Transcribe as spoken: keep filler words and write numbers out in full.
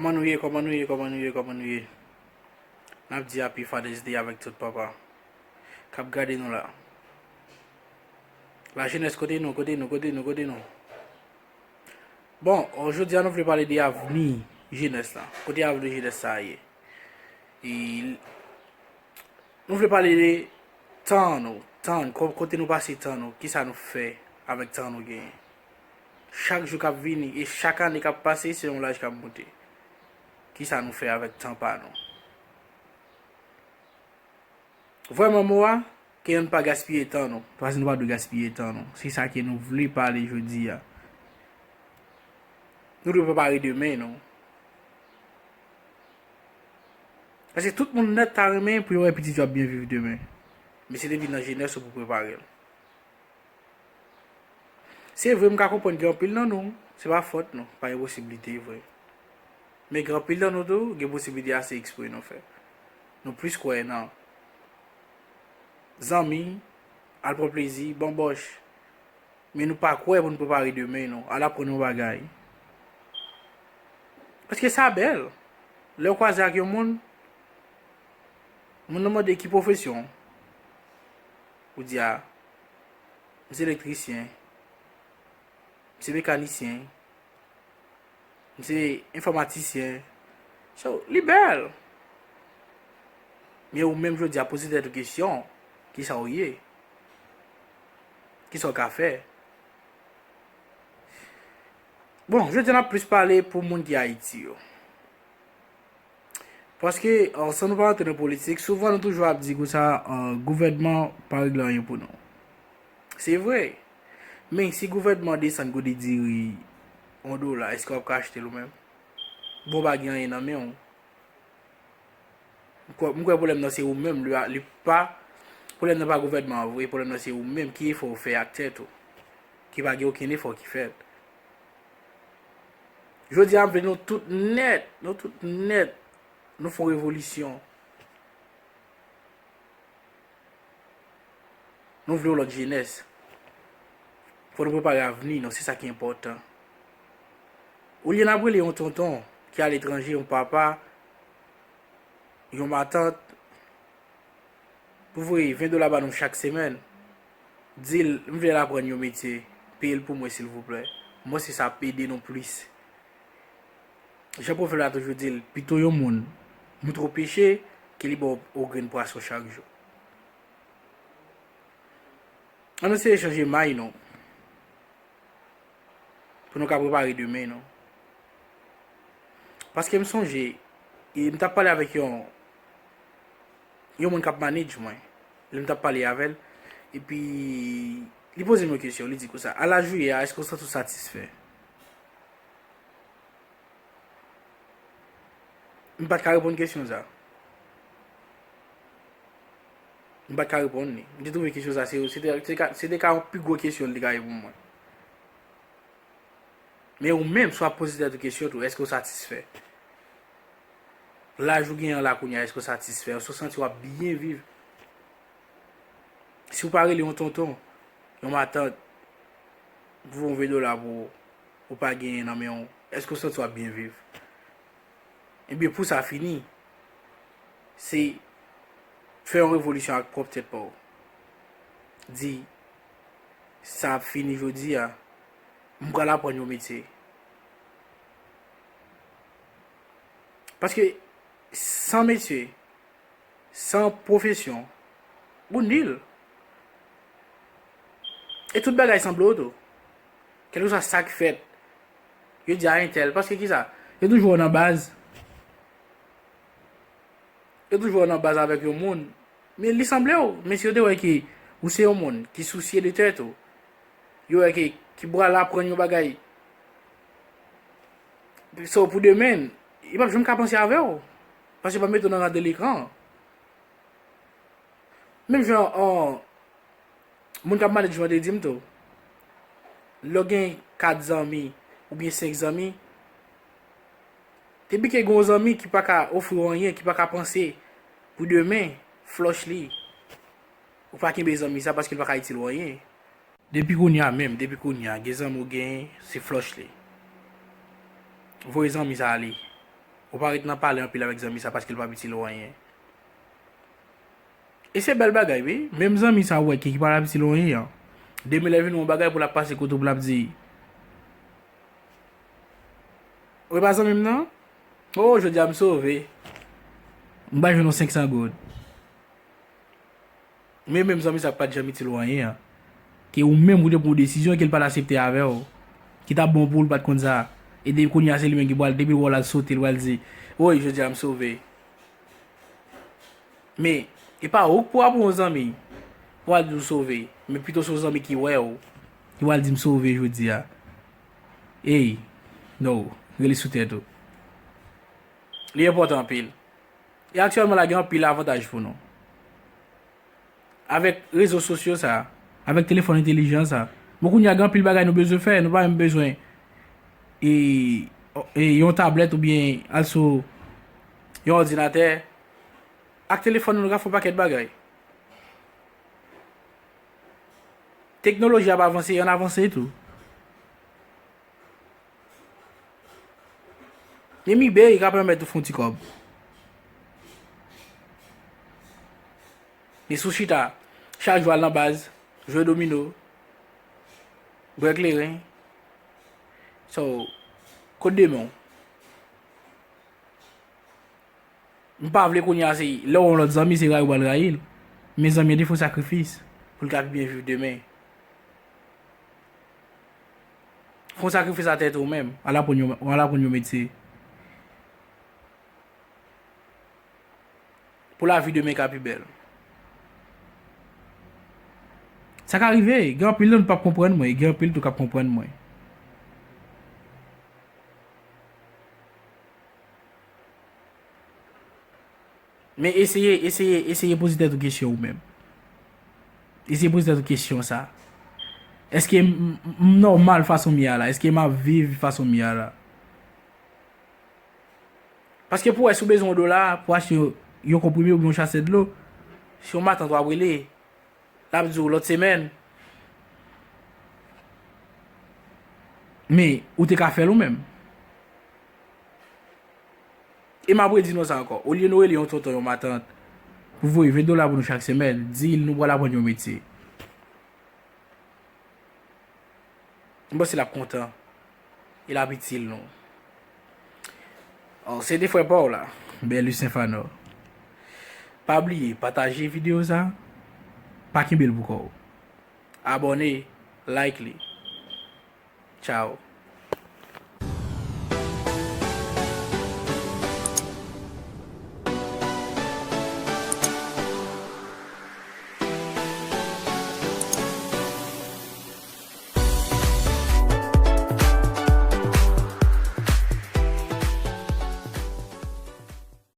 Kòman nou ye, kòman nou ye, kòman nou ye, kòman nou ye? N ap di Happy Father's Day avèk tout papa k ap gade nou la. Lajenès, kote nou, kote nou, kote nou, kote nou? Bon, jodi a nou vle pale de avni jenès la. Kote avni jenès sa a ye? E nou vle pale de tan nou, tan, ko-, kote nou pase tan nou, kisa nou fè avèk tan nou genyen. Chak jou k ap vini e chak ane k ap pase, se yon laj k ap monte. Kisa nou fè avèk tan pa nou? Vrèman mo a, ke nou pa gaspiye tan nou, paske nou pa dwe gaspiye tan nou. Se sa ke nou vle pale jodi a. Nou dwe prepare demen nou. Paske tout moun nèt ta renmen pou yo wè pitit yo ap byen viv demen. Men se depi nan jenès ou pou prepare l. Se vre, m ka konprann gen anpil nan nou, se pa fòt nou, pa gen posiblite vre. Men gen anpil nan nou tou, gen posiblite a se ekspre nou fè. Nou plis kwè nan zanmi, al pran plezi, banbòch. Men nou pa kwè pou nou prepare demen nou, al aprann yon bagay. Paske sa bèl. Lè w kwaze ak yon moun, moun nan mande ki pwofesyon w. Ou di a, m se elektrisyen, m se mekanisyen, m se enfòmatisyen. So, li bèl. Men ou menm jodi a poze tèt ou kesyon, kisa w ye? Kisa w ka fè? Bon, jodi a n ap plis pale pou moun ki Ayiti yo. Paske, euh, san nou pa rantre nan politik, souvan nou toujou ap di konsa, euh, gouvènman pa regle anyen pou nou. Se vre. Men si gouvènman desann kote diri yon dola, èske w ap ka achte l ou menm? Bon, pa gen anyen nan men w. M kwè, m kwè pwoblèm nan se ou menm, li, li pa, pwoblèm nan pa gouvènman an vre, pwoblèm nan se ou menm, ki efò w fè ak tèt ou, ki pa gen okenn efò ki fèt. Jodi a, m vle nou tout nèt, nou tout nèt, nou fè yon revolisyon. Nou vle yon lòt jenès. Fò nou prepare avni nou, se sa ki enpòtan. Olye n ap rele yon tonton ki aletranje, yon papa, yon matant, pou voye ven dola ba nou chak semèn, di l, "M vle l aprann yon metye, peye l pou mwen silvouplè." M panse sa ap ede nou plis. Jan pwovèb la toujou di l, pito yon moun moutre w peche ke li ba w yon grenn pwason chak jou. Ann eseye chanje may nou, pou nou ka prepare demen nou. Paske m sonje, e m t ap pale avèk yon, yon moun k ap manage mwen. Lè m t ap pale avè l, epi li poze m yon kesyon, li di konsa, "A laj ou ye a, èske w santi w satisfè?" M pa t ka reponn kesyon sa. M pa t ka reponn li. M te twouve kesyon sa, se, se te, se te ka, se te ka yon pi gwo kesyon li te ka reponn mwen. Men ou menm, si w ap poze tèt ou kesyon tou, èske w satisfè? Laj ou genyen an la kounye a, èske w satisfè? Èske w santi w ap byen viv? Si w pa rele yon tonton, yon matant, pou yon ven dola pou ou, ou pa genyen nan men w, èske w santi w ap byen viv? Ebyen, pou sa fini, se fè yon revolisyon ak pwòp tèt pa w. Di, "Sa ap fini jodi a, m pral aprann yon metye." Paske san metye, san pwofesyon, ou nil. E tout bagay sanble w tou. Kèlkeswa sa k fèt, yo di a entèl. Paske kisa? Yo toujou wè w nan baz. Yo toujou wè w nan baz avèk yon moun. Men li sanble w. Men si yo te wè ke ou se yon moun ki sousye de tèt ou, yo wè ke, ki pral aprann yon bagay. So, pou demen, yo p ap janm ka panse avè w. Paske yo p ap mete w nan rad de lekran. Menm jan, an, moun k ap manage mwen te di m tou, lè w gen kat zanmi oubyen senk zanmi, depi ke gen yon zanmi ki pa ka ofri w anyen, ki pa ka panse pou demen, flòch li. Ou pa kenbe zanmi sa paske l pa ka itil ou anyen. Depi kounye a menm, depi kounye a, gen zanmi w genyen, se flòch li. Voye zanmi sa ale. Ou pa ret nan pale anpil avèk zanmi sa paske l p ap itil ou anyen. E se bèl bagay, wi. Menm zanmi sa ou wè ki, ki pa t ap itil ou anyen an. Demen lè vin yon bagay pou l ap pase kote w pou l ap di, "Ou pa zanmi m nan? Oh, jodi a m sove. M bay jwenn yon senk san goud." Men menm zanmi sa k pa t janm itil ou anyen an, ke ou menm ou te pran yon desizyon ke l pa t aksepte avè w, ki t ap bon pou w, l pa t konn sa. E depi kounye a se li menm ki pral, depi l wè w l al sote, l pral di, "Woy, jodi a m sove." Men, e pa ou k pou ap yon zanmi pou al di w sove, men pito se yon zanmi ki wè w, ki pral di m sove jodi a. Ey, no, rele sou tèt ou. Li enpòtan anpil. E aktyèlman la gen anpil avantaj pou nou. Avèk rezo sosyo sa, avèk telefòn entelijan sa, bon, kounye a gen anpil bagay nou bezwen fè, nou pa menm bezwen e, e yon tablèt oubyen al sou yon òdinatè. Ak telefòn nou, nou ka fè yon pakèt bagay. Teknoloji ap avanse, ann avanse tou. Menm eBay ka pèmèt ou fè yon ti kòb. Men si w chita, chak jou al nan baz, jwe domino, bwè kleren. So, kot demen w? M pa vle kounye a se lè w yon lòt zanmi, se rayi w pral rayi l. Men zanmi an te fè yon sakrifis pou l ka pi byen viv demen. Fè yon sakrifis a tèt ou menm. Al aprann yon, al aprann yon metye. Pou lavi demen ka pi bèl. Sa ka rive, gen anpil nan nou p ap konprann mwen, e gen anpil tou k ap konprann mwen. Men eseye, eseye, eseye poze tèt ou kesyon ou menm. Eseye poze tèt ou kesyon sa. Èske m, m, m nòmal fason m ye a la? Èske m ap viv fason m ye a la? Paske pou wè si w bezwen yon dola, pou achte yon, yon konprime oubyen yon chasè dlo, se yon matant w ap rele. L ap di w lòt semèn. Men, ou te ka fè l ou menm. E m ap redi nou sa ankò. Olye nou rele yon tonton, yon matant, pou voye ven dola pou nou chak semèn, di l nou pral aprann yon metye. M panse l ap kontan. E l ap itil nou. Oh, se de frè pa w la, Berlus Senfanò. Pa bliye pataje videyo sa. Pa kenbe l pou kò w. Abòne, like li. Tchao.